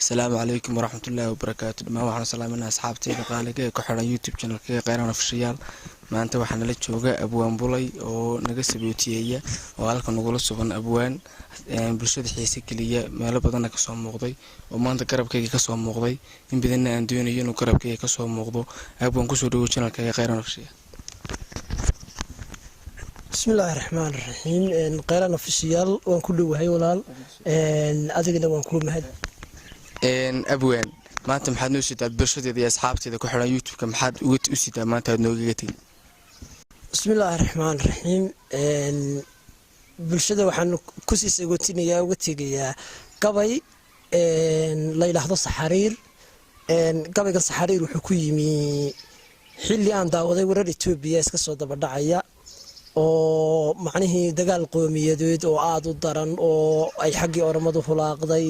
Asalaamu calaykum waraxmatullaahi wabarakaatu. Dhammaan waxaan salaaminaa asxaabteyda qaaliga ee ku xiran YouTube channelka Kheyran Official. Maanta waxaa nala jooga Abwaan Bulay oo naga sabootiyeeya oo halka nagula sugan, abwaan bulshada xiise geliya, meelo badanna kasoo muuqday oo maanta garabkayga kasoo muuqday, in badanna aan doonayo inuu garabkayga kasoo muuqdo. Abwaan, kusoo dhawo channelkayga Kheyran Official. Bismillaahi raxmaan raxiim. Kheyran Official, waan ku dhowahay walaal, adigana waan kuu mahad. Abwaan, maanta maxaad noo sitaa? Bulshadeeda iyo asxaabteeda ku xiran YouTube-ka maxaad uga u sitaa maanta aad noogaga tegi? Bismillaahi raxmaan raxiim. Bulshada waxaan kusii sagootinayaa, uga tegayaa gabay la yidhaahdo Saxariir. Gabaygan Saxariir wuxuu ku yimi xilli aan daawaday warar Etoobiya iska soo dabadhacaya oo macnihii dagaal qoomiyadeed oo aada u daran oo ay xaggii Oromadu hulaaqday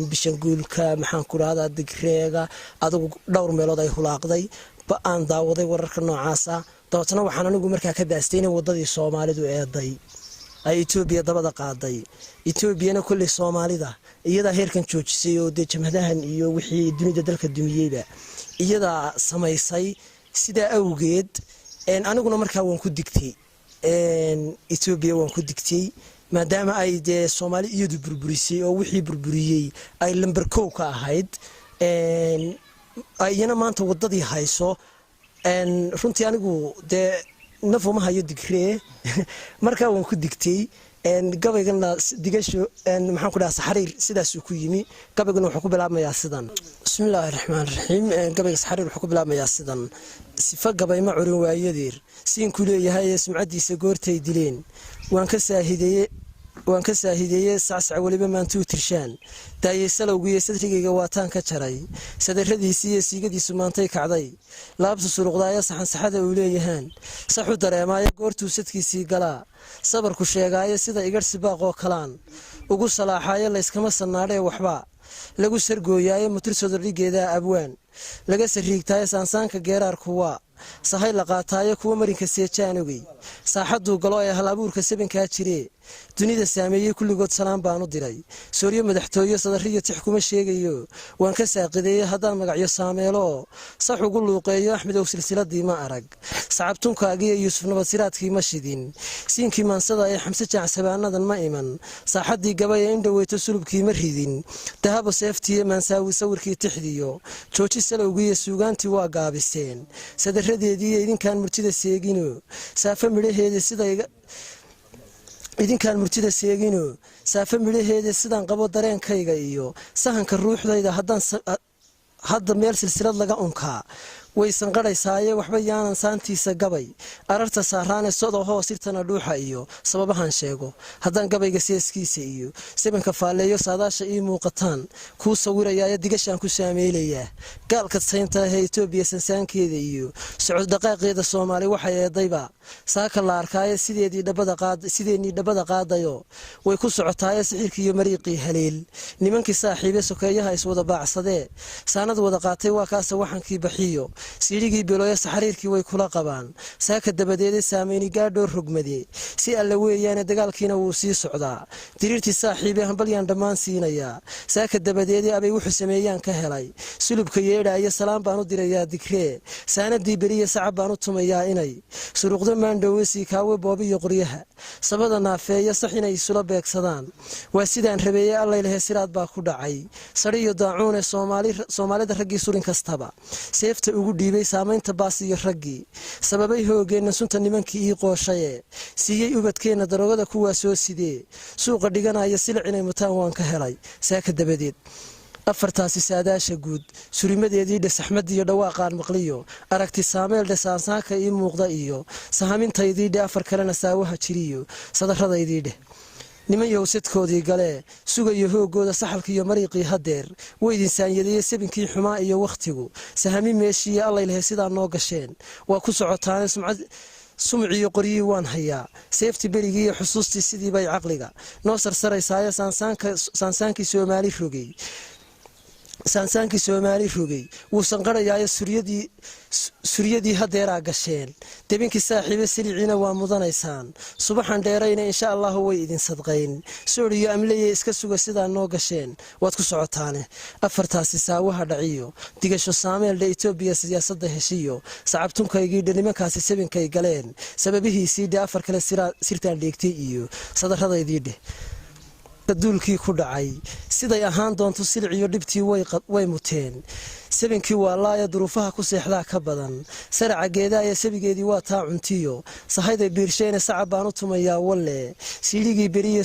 Bishanguulka, maxaan ku rahdaa, Digreega, adigu dhowr meelood ay hulaaqday ba aan daawaday wararka noocaasa. Dabeetna waxaan anigu markaa ka baastay inay wadadii Soomaalidu eeday ay Etoobiya dabada qaaday. Etoobiyana kolley Soomaalida iyadaa heerkan joojisay oo dee jamhadahan iyo wixii dunida dalka dumiyeyba iyadaa samaysay. Sidaa awgeed aniguna markaa waan ku digtay Etoobiya, waan ku digtay maadaama ay dee Soomaali iyadu burburisay oo wixii burburiyey ay lamber kow ka ahayd, iyana maanta wadadii hayso. Runtii anigu dee nafuma hayo Digree, markaa waan ku digtay. Gabaygana digasho, maxaan ku dhaha, Saxariir sidaasuu ku yimi. Gabaygana wuxuu ku bilaabmayaa sidan. Bismillaahi raxmaan raxiim. Gabayga Saxariir wuxuu ku bilaabmayaa sidan: Sifa gabay ma curin waayadeer siinku leeyahay ee sumcaddiisa goortay dileen waan ka saahideeye, waan ka saahideeye. Sacsac weliba maantuu tirshaan daayey salowgiiyo sadrigayga waataan ka jaray sadaradiisii iyo siigadiisu maantay kacday laabtu suruqdaayo saxansaxada uu leeyahaan saxu dareemaayo goortuu sadkiisii galaa sabarku sheegaayo sida igarhsi baaqoo kalaan ugu salaaxaayo layskama sannaadhee waxba lagu sargooyaayo mutirsodordhigeedaa abwaan laga sariigtaayo saansaanka geeraarku waa sahay la qaataayo kuwa marinka seejaan ogey saaxaduu galo ee hal abuurka sabankaa jiree dunida saameeyey kulligood salaan baan u diray. Sooryo madaxtooyo sadariyo tix kuma sheegayo, waan ka saaqideeye haddaan magacyo saameeloo sax ugu luuqeeyo. Axmedow silsiladii ma arag, sacabtunkaagiiyo Yuusuf nabadsiraadkii ma shidin, siinkii maansada ee Xamse jaacsabaanadan ma iman, saaxaddii gabay ee indhaweyto sulubkii ma ridin, dahabo seeftiiyo maansaawi sawirkii tixdiyo jooji salowgiiyo suugaantii waa gaabiseen sadaradeediiyo idinkaan murtida seegino saafe midhaheeda sida idinkaan murtida seegino saafe midhaheeda sidaan qabo dareenkayga iyo sahanka ruuxdayda. Haddaan hadda meel silsilad laga unkaa way sanqadhaysaaye waxba yaanan saantiisa gabay ararta saaraane sodahoo sirtana dhuuxa iyo sababahan sheego. Haddaan gabayga seeskiisa iyo sabanka faalleeyo saadaasha ii muuqataan kuu sawirayaayo digashaan ku saameelayaa gaalka saynta ahee Etoobiya sansaankeeda iyo socod dhaqaaqeeda. Soomaali waxay eedayba saaka la arkaayo sideennii dhabbada qaadayo way ku socotaayo sixirkii iyo mariiqii haleel nimankii saaxiibe sokeeyaha iswada baacsadee saanad wada qaatay. Waa kaase waxankii baxiyo siidhigii belooyo saxariirkii way kula qabaan saaka dabadeede saameyni gaadhoo rogmade si alla weeyaane dagaalkiina wuu sii socdaa diriirtii saaxiibe hambalyaan dhammaan siinayaa saaka dabadeede abay wuxuu sameeyaan ka helay sulubka yeedhaayo. Salaan baan u dirayaa Digree, saanadii beriya sacab baan u tumayaa inay suruqdo maandhowe siikaawe boobiyo qoryaha sabada naafeeya sax inay isula beegsadaan waa sidaan rabeeye. Allaylehe siraad baa ku dhacay sariyo daacuune Soomaalida raggii surin kastaba seefta ugu dhiibay saamaynta baas iyo raggii sababay hoogeenna sunta nimankii ii qooshaye siiyey ubadkeenna daroogada kuwaa soo sidee suuqa dhiganaya silic inay mutaan waan ka helay saaka dabadeed. Afartaasi saadaasha guud surimadeedii dhe saxmadiiyo dhawaaqaan maqliyo aragti saameel dhe saansaanka ii muuqda iyo sahamintaydii dhe. Afar kalena saawaha jiriyo sadarradaydii dheh. Niman yowsadkoodii galee sugayo hoogooda saxalkiiyo mariiqii hadeer weydin saanyadeeye sabinkii xumaa iyo wakhtigu sahami meeshiiyo allaylehe sidaa noo gasheen waa ku socotaane sumciyo qoryihii waan hayaa seefti berigii iyo xusuustii sidii bay caqliga noo sarsaraysaayo saansaankii Soomaali rogay. Saansaankii Soomaali rogay wuu sanqarhayaayo, suryadii hadeeraa gasheen. Debinkii saaxiibe siliciina waa mudanaysaan. Subaxan dheerayna, insha Allahu, way idin sadqayn. Sooriyo amleye iska suga, sidaa noo gasheen waad ku socotaane. Afartaasi saawaha dhaciyo digasho saameeldhe, Etoobiya siyaasadda heshiyo sacabtunkaygii dhe, nimankaasi sabinkay galeen sababihiisii dhe. Afar kale sirtaan dheegtay iyo sadarradaydii dheh. Duulkii ku dhacay siday ahaan doonto, siliciyo dhibtii way muteen. Sabinkii waa laaya, duruufaha ku seexdaa ka badan. Saraca geedaaya sabigeedii waa taa cuntiyo sahayday biirsheene. Sacab baan u tumayaa walle. Siidhigii beriya,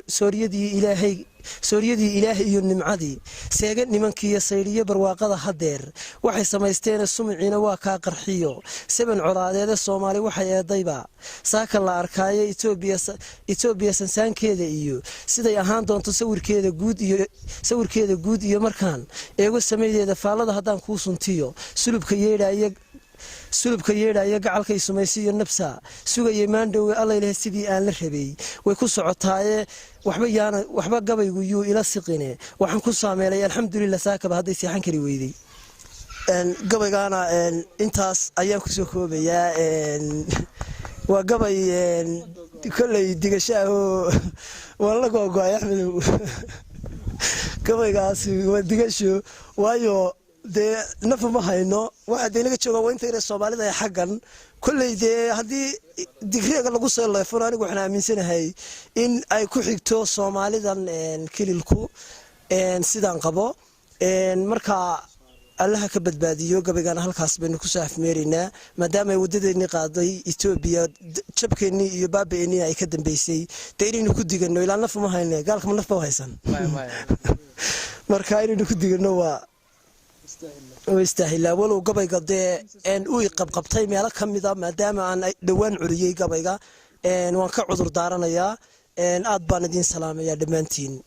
sooryadii Ilaahay, sooryadii Ilaah iyo nimcadii seega nimankiiyo saydhiyo barwaaqada hadeer waxay samaysteene. Sumiciina waa kaa qarxiyo seban colaadeede. Soomaali waxay eedayba saaka la arkaayo. Etoobiya sansaankeeda iyo siday ahaan doonto, sawirkeeda guud iyo sawirkeeda guud iyo markaan eego samaydeeda, faallada haddaan kuu suntiyo, sulubka yeedhaayo, sulubka yeedhaya gacalkay sumaysiyo nabsa sugayay maandhowe. Allayleh, sidii aan la rabay way ku socotaaye. Waxba yaana waxba gabaygu yuu ila siqine. Waxaan ku saameelay alxamdulilah, saakaba hadday seexan kari weyday. Gabaygaana intaas ayaan kusoo koobayaa. Waa gabay kolley digasho ahoo waan la googo-ay, Axmedow. Gabaygaasi waa digasho, waayo dee nafa ma hayno. Waxaa dee naga jooga waa inta yare Soomaalida ee xaggan. Kolley dee haddii digreega lagu soo leefano, anigu waxaan aaminsanahay in ay ku xigto Soomaalidan kililku, sidaan qabo. Marka Allaha ka badbaadiyo. Gabaygaana halkaas baynu kusoo afmeeraynaa, maadaama ay wadadeennii qaaday Etoobiya, jabkeennii iyo baaba-eenii ay ka dambeysay. Dee inaynu ku digano ilaa naf ma hayne, gaalkama naf ba haysan. Marka inaynu ku digano waa istaahilaa. Walow gabayga dee uu qabqabtay meelo ka mida, maadaama aan dhowaan curiyey gabayga, waan ka cudur daaranayaa. Aad baan idiin salaamayaa dhammaantiin.